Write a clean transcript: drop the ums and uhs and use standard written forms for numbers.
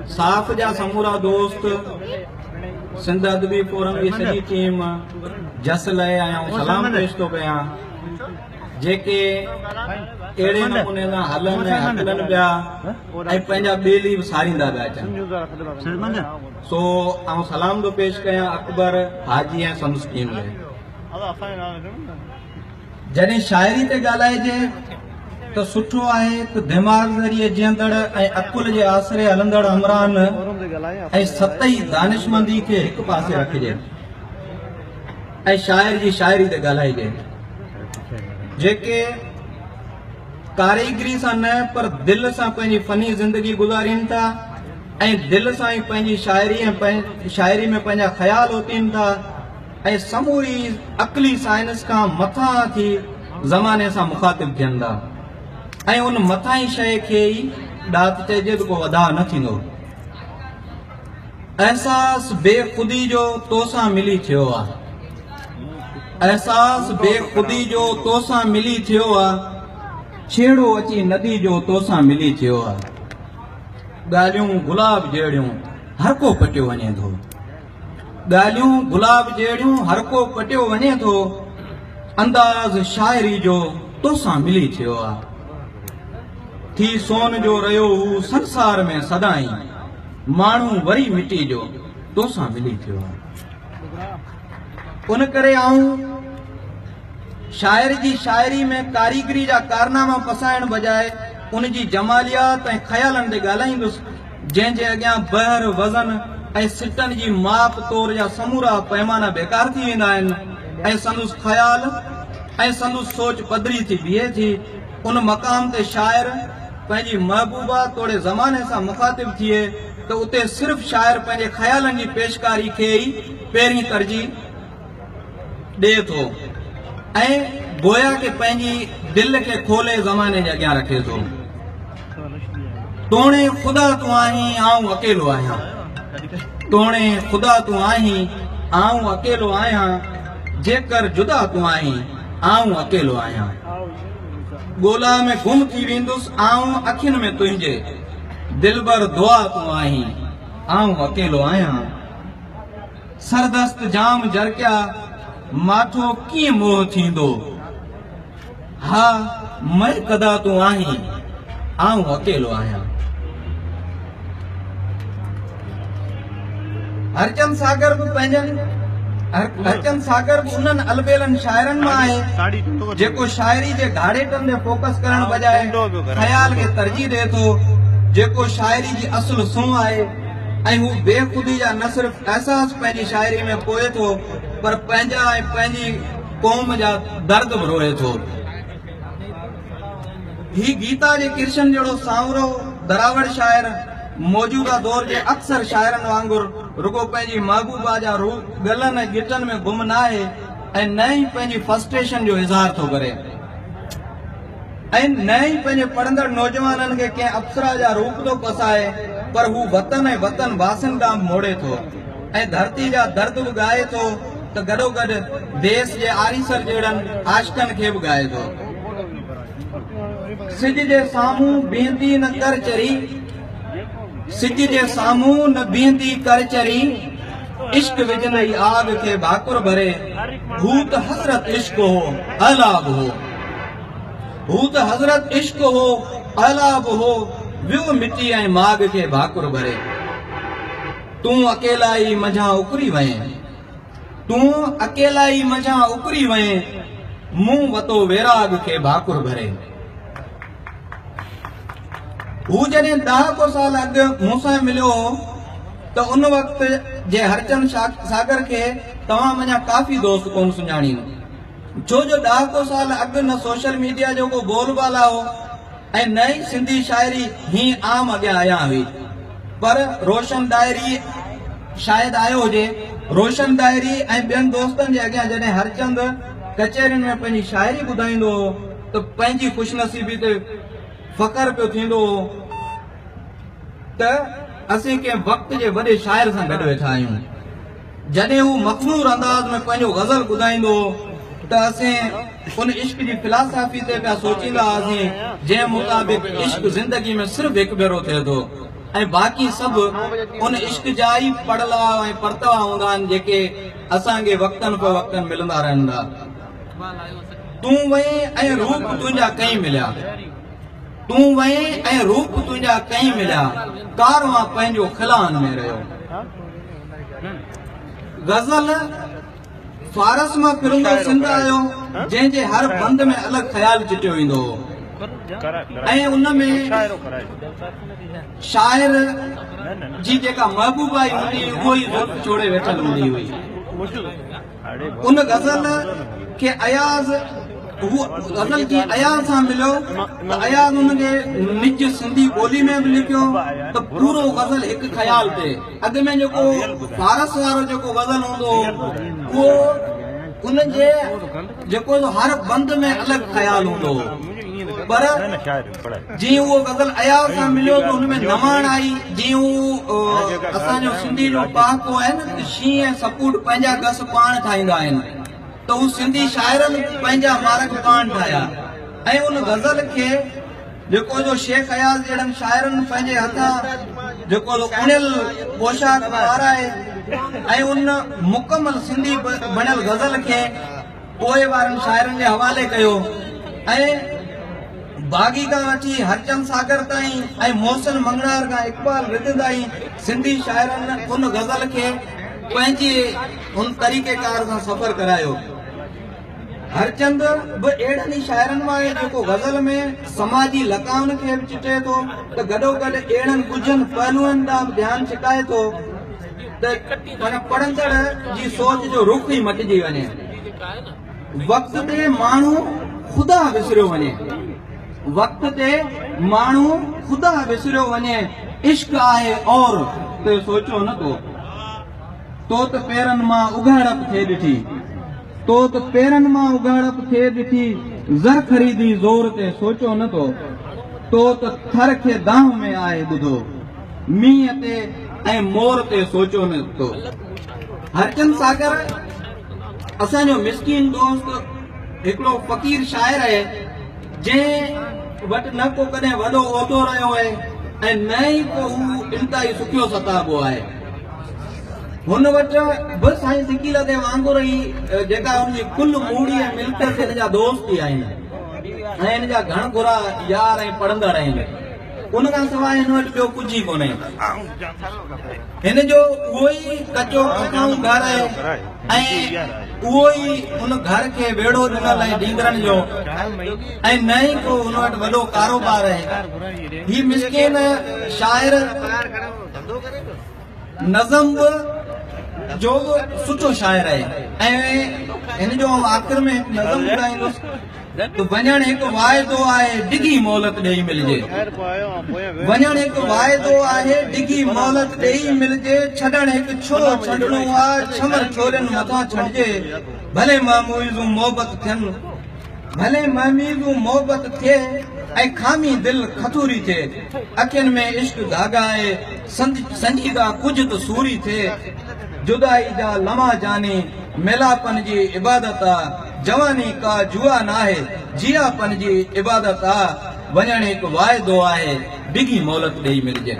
صاف جا سمورا دوست، سنڌ ادبي فورم جي سڄي ٽيم جس لهي ۽ آئون سلام پيش ٿو ڪيان، جيڪي اهڙي نموني سان هلن ۽ هڪلن پيا ۽ پنهنجا ٻيلي به ساريندا پيا اچن. سو آئون سلام ٿو پيش ڪيان اڪبر حاجي ۽ سندس ٽيم کي. جڏهن شاعري تي ڳالهائجي ته سٺو آهي ته دماغ ذريعي جيئندڙ ۽ عقل جي آسري هلندڙ همراهن ۽ سطحي دانشمندي کي هڪ پاسي رکجي ۽ شاعر جي شاعري تي ڳالهائجي، جيڪي ڪاريگري سان نه پر دل سان پنهنجي فني زندگي گذارين ٿا ۽ دل سان ئي پنهنجي شاعري ۽ شاعري ۾ پنهنجا خيال اوتين ٿا ۽ سموري عقلي سائنس کان مٿانهان ٿي زماني سان مخاطب ٿين ٿا ۽ ان مٿانهين شيء کي ئي ڏات چئجي ته ڪو وڌاء نه ٿيندو. احساس بي خودي جو توسان ملي ٿيو آ. احساس بي خودي جو توسان ملي ٿيو آ. ڇيڙو اچي ندي جو توسان ملي ٿيو آ. ڳالهيون گلاب جهڙيون هر ڪو پٽيو وڃي ٿو. ڳالهيون گلاب جهڙيون هر ڪو پٽيو وڃي ٿو. انداز شاعري جو توسان ملي ٿيو آ. ٿي سون جو رهيو هو سنسار ۾ سدائين. ماڻهو وري مٽي جو توسان ملي ٿيو آ. ان ڪري آئون شاعر جي شاعري ۾ ڪاريگري جا ڪارناما پسائڻ بجاء ان جي جماليات ۽ خيالن تي ڳالهائيندس، جنهن جي اڳيان بحر، وزن ۽ سٽن جي ماپ تور جا سمورا پئمانا بيڪار ٿي ويندا آهن ۽ سندس خيال ۽ سندس سوچ پڌري ٿي بيهي ٿي. ان مقام تي شاعر پنهنجي محبوبه توڙي زماني سان مخاطب ٿئي ته اتي صرف شاعر پنهنجي خيالن جي پيشڪاري کي ئي پهرين ترجيح ڏئي ٿو ۽ گويا ڪه پنهنجي دل کي کولي زماني جي اڳيان رکي ٿو. توڻي خدا تون آهين آئون اڪيلو آهيان. توڻي خدا تون آهين آئون اڪيلو آهيان جيڪر جدا تون آهين آئون اڪيلو آهيان. ڳولا ۾ گم ٿي ويندس آئون اکين ۾ تنهنجي دلبر دعا تون آهين آئون اڪيلو آهيان. سردست جام جرڪيا ماٺو ڪيئن موهه ٿيندو ها مئي ڪدا تون آهين آئون اڪيلو آهيان. هرچند ساگر به پنهنجن هرچند ساگر به انهن البيلن شاعرن مان آهي جيڪو شاعري جي گهاڙيٽن تي فوڪس ڪرڻ بجاء خيال کي ترجيح ڏئي ٿو، جيڪو شاعري جي اصل سونهن آهي ۽ هو بي خودي جا نه صرف احساس پنهنجي شاعري ۾ پوئي ٿو پر پنهنجا ۽ پنهنجي قوم جا درد به روئي ٿو. هي گيتا جي ڪرشن جهڙو سانورو دراوڙ شاعر موجوده دور جي اڪثر شاعرن وانگر رڳو پنهنجي محبوبا جا روپ ڳلن ۽ ڳٽن ۾ گم ناهي ۽ نه ئي پنهنجي فرسٽريشن جو اظهار ٿو ڪري ۽ نه ئي پنهنجي پڙهندڙ نوجوانن کي ڪنهن اپسرا جا روپ ٿو پسائي پر هو وطن ۽ وطن واسين ڏانهن به موڙي ٿو ۽ ڌرتي جا درد به ڳائي ٿو ته گڏوگڏ ديس جي آريسر جهڙن عاشقن کي به ڳائي ٿو. سج جي سامهون بيهندي نه ڪر چري، سج جي سامهون نه بيهندي ڪر چري، عشق وجهندئي آگ کي ڀاڪر ڀري، هو ته حضرت عشق هو اعليٰ به هو، هو ته حضرت عشق هو اعليٰ به هو، ويو مٽي ۽ ماڳ کي ڀاڪر ڀري. تون اڪيلائي منجهان اڪري وئين. تون اڪيلائي منجهان اڪري وئين، مون وتو ويراڳ کي ڀاڪر ڀري. هو جڏهن ڏهاڪو سال اڳ مون سان مليو هو ته ان وقت جي هرچند ساگر کي توهان منجهان ڪافي دوست ڪونه سڃاڻين. ڇو جو ڏهاڪو سال اڳ نه سوشل ميڊيا جو ڪو بول بالا هو ۽ نه ئي سنڌي شاعري هيئن عام اڳيان آيان هئي. پر روشن ڏاهري شايد آيو هجي. روشن ڏاهري ۽ ٻين دوستن جي اڳيان جڏهن هرچند ڪچهرين ۾ پنهنجي شاعري ٻڌائيندو هو ته پنهنجي خوشنصيبي تي فخر پيو ٿيندو هو ته اسين ڪنهن وقت جي وڏي شاعر سان گڏ ويٺا آهيون. جڏهن هو مخمور انداز ۾ پنهنجو غزل ٻڌائيندو هو ته اسين ان عشق جي فلاسافي تي پيا سوچيندا هئاسين جنهن مطابق عشق زندگي ۾ صرف هڪ ڀيرو ٿئي ٿو. ۽ باقي سڀ ان عشق جا ئي پڙلاء ۽ پرتوا هوندا آهن جيڪي اسان کي وقتن فوقتن ملندا رهن ٿا. تون وئين ۽ روپ تنهنجا ڪئين مليا. تون وئين ۽ روپ تنهنجا ڪئين مليا. ڪاروان پنهنجو خلان ۾ رهيو. غزل فارس مان ڦرندو سنڌ آيو، جنهن جي هر بند ۾ الڳ خيال چٽيو ويندو هو ۽ ان ۾ شاعر جي جيڪا محبوبا ئي هوندي هئي اهو ئي زلف ڇوڙي ويٺل هوندي هئي. ان غزل کي اياز هو غزل جيئن اياز سان مليو ته اياز ان کي نج سنڌي ٻولي ۾ به لکيو ته پورو غزل هڪ خيال تي اڳ ۾ جيڪو فارس وارو جيڪو غزل هوندو هو اهو ان جي جيڪو هر بند ۾ الڳ خيال هوندو هو پر جيئن اهو غزل اياز سان مليو ته ان ۾ نواڻ آئي جيئن هو اسان جو سنڌي جو پهاڪو آهي نه ته شينهن ۽ سپوٽ پنهنجا گس پاڻ ٺاهيندا آهن ته هو سنڌي شاعرن پنهنجا مارڳ پاڻ ٺاهيا ۽ ان غزل کي جيڪو جو شيخ اياز جهڙن شاعرن پنهنجي هٿان جيڪو جو اڻيل پوشاڪ پارائي ۽ ان مڪمل سنڌي بڻيل غزل کي پوء وارن شاعرن جي حوالي ڪيو ۽ باغي کان وٺي هرچند ساگر تائين ۽ محسن مڱڻهار کان اقبال رد تائين سنڌي شاعرن ان غزل کي پنهنجي ان طريقي ڪار سان سفر ڪرايو. هرچند به اهڙن ئي شاعرن مان آهي جيڪو غزل ۾ سماجي لقائن کي به چٽي ٿو ته گڏوگڏ اهڙن ڳجهن پهلوئن ڏانهن به ڌيان ڇڪائي ٿو ته معنيٰ پڙهندڙ جي سوچ جو رخ ئي مٽجي وڃي. وقت تي ماڻهو خدا وسريو وڃي. وقت تي ماڻهو خدا وسريو وڃي. عشق آهي اور تي سوچو نه تو. تو ته پيرن مان اگهاڙپ ٿئي ڏٺي. تو ته پيرن مان اگهاڙپ ٿئي ڏٺي. زر خريدي زور تي سوچو نه تو. تو ته ٿر کي دانهن ۾ آهي ٻڌو. مينهن تي ۽ مور تي سوچو نه تو. هرچند ساگر اسان جو مسڪين دوست هڪڙو فقير شاعر آهي جنهن وٽ نه ڪو ڪڏهن وڏو عهدو رهيو آهي ۽ نه ئي ڪو هو انتهائي سکيو ستابو آهي. هن وٽ به سائين سڪيلڌي وانگر ئي جيڪا هن جي ڪل موڙي ۽ ملڪيت هن جا دوست ئي آهن ۽ هن جا گهڻ گهرا يار ۽ پڙهندڙ آهن. ان کان سواء هن وٽ ٻيو ڪجهه ئي ڪونهي. هن جو اهو ئي ڪچو پڪائون گهر آهي ۽ اهو ئي ان گهر کي ويڙهو ڏنل آهي ڍينگرن جو ۽ نه ئي ڪو هن وٽ وڏو ڪاروبار آهي. هي مسڪين شاعر نظم به جو به سٺو شاعر آهي ۽ هن جو آئون آخر ۾ هڪ نظم ٻڌائيندس ته وڃڻ هڪ واعدو آهي ڊگهي مهلت ڏيئي ملجي وڃڻ هڪ واعدو آهي ڊگهي مهلت ڏيئي ملجي ڇڏڻ هڪ ڇو ڇڏڻو آ ڇمر ڇورين مٿان ڇڏجي ڀلي مهمويزون محبت ٿين ڀلي مهميزون محبت ٿئي ۽ خامي دل کٿوري ٿئي اکين ۾ عشق ڌاڳائي سنجيده ڪجهه ته سوري ٿئي جدائي جا لمحا جاني ميلاپن جي عبادت آ جواني ڪا جوا ناهي جياپن جي عبادت آ وڃڻ هڪ واعدو آهي ڊگهي مهلت ڏئي ملجي.